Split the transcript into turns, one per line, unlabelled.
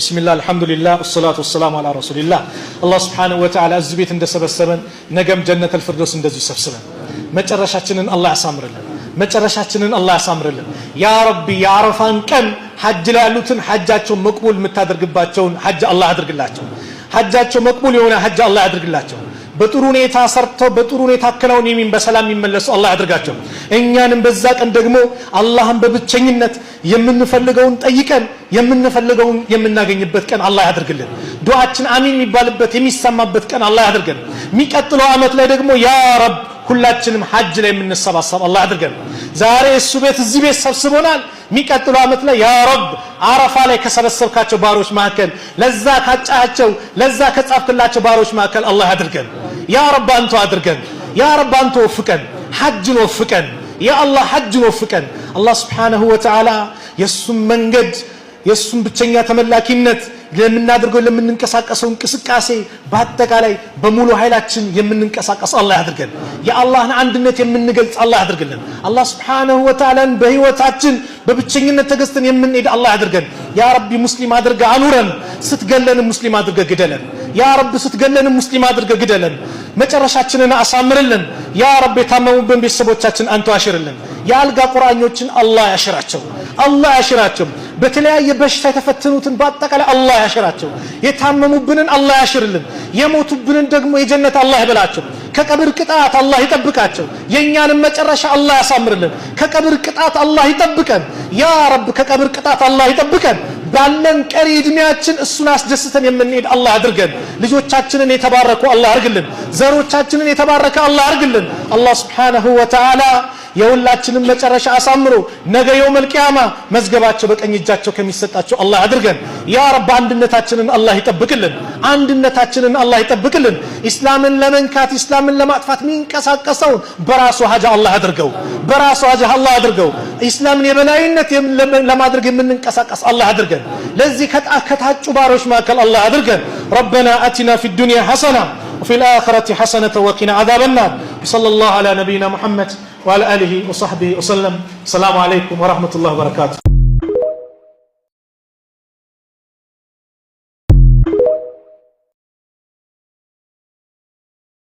بسم الله الحمد لله والصلاة والسلام على رسول الله። አላህ سبحانه وتعالى እዚህ ቤት እንደሰበሰበን ነገም ጀነት አልፊርዶስ እንደዚሁ ይሰብስበን። መጨረሻችንን አላህ ያሳምርልን። መጨረሻችንን አላህ ያሳምርልን። يا ربي፣ የአረፋን ቀን ሐጅ ላይ ያሉትን ሐጃቸው መቅቡል የምታደርግባቸውን ሐጅ አላህ ያድርግላቸው። ሐጃቸው መቅቡል የሆነ ሐጅ አላህ ያድርግላቸው። በጥሩ ሁኔታ ሰርተው በጥሩ ሁኔታ አከናውን የሚን በሰላም የሚመለሱ አላህ ያድርጋቸው። እኛንም በዛ ቀን ደግሞ አላህን በብቸኝነት የምንፈልገውን ጠይቀን የምንፈልገውን የምናገኝበት ቀን አላህ ያድርግልን። ዱዓችን አሚን የሚባልበት፣ የሚሰማበት ቀን አላህ ያድርገን። የሚቀጥለው ዓመት ላይ ደግሞ يا رب ሁላችንም ሐጅ ላይ የምንሰባሰብ አላህ ያድርገን። ዛሬ እሱ ቤት እዚህ ቤት ሰብስቦናል። የሚቀጥለው ዓመት ላይ يا رب አረፋ ላይ ከሰበሰብካቸው ባሮች መካከል፣ ለዛ ካጫቸው፣ ለዛ ከጻፍክላቸው ባሮች መካከል አላህ ያድርገን። يا رب አንተ አድርገን። يا رب አንተ ወፍቀን፣ ሐጅን ወፍቀን። يا الله ሐጅን ወፍቀን። አላህ سبحانه وتعالى የእሱን መንገድ፣ የእሱን ብቸኛ ተመላኪነት ለምናደርገው ለምንንቀሳቀሰው እንቅስቃሴ በአጠቃላይ በሙሉ ኃይላችን የምንንቀሳቀስ አላህ ያድርገን። የአላህን አንድነት የምንገልጽ አላህ ያድርግልን። አላህ سبحانه وتعالى ን በህይወታችን በብቸኝነት ተገዝተን የምንሄድ አላህ ያድርገን። يا ربي ሙስሊም አድርገህ አኑረን፣ ስትገለንም ሙስሊም አድርገህ ግደለን። يا رب ስትገለንም ሙስሊም አድርገህ ግደለን። መጨረሻችንን አሳምርልን። يا رب የታመሙብን ቤተሰቦቻችን አንተ አሽርልን። የአልጋ ቁራኞችን አላህ ያሽራቸው፣ አላህ ያሽራቸው። በተለያየ በሽታ የተፈተኑትን በአጠቃላይ አላህ ያሽራቸው። የታመሙብንን አላህ ያሽርልን። የሞቱብንን ደግሞ የጀነት አላህ ይበላቸው። ከቀብር ቅጣት አላህ ይጠብቃቸው። የእኛንም መጨረሻ አላህ ያሳምርልን። ከቀብር ቅጣት አላህ ይጠብቀን። يا رب ከቀብር ቅጣት አላህ ይጠብቀን። ባለን ቀሪ እድሜያችን እሱን አስደስተን የምንሄድ አላህ አድርገን። ልጆቻችንን የተባረኩ አላህ አድርግልን። ዘሮቻችንን የተባረከ አላህ አድርግልን። አላህ سبحانه وتعالى የሁላችንም መጨረሻ አሳምሮ ነገ يوم القيامة መዝገባቸው በቀኝ እጃቸው ከሚሰጣቸው አላህ አድርገን። يا رب አንድነታችንን አላህ ይጠብቅልን። አንድነታችንን አላህ ይጠብቅልን። ኢስላምን ለመንካት፣ ኢስላምን ለማጥፋት የሚንቀሳቀሰውን በራሱ ሀጃ አላህ አድርገው፣ በራሱ ሀጃ አላህ አድርገው። ኢስላምን የበላይነት ለማድረግ የምንንቀሳቀስ አላህ አድርገን። ለዚህ ከታጩ ባሮች መካከል አላህ አድርገን። ربنا آتنا في الدنيا حسنة وفي الآخرة حسنة وقنا عذاب النار. صلى الله على نبينا محمد وعلى آله وصحبه وسلم. السلام عليكم ورحمة الله وبركاته.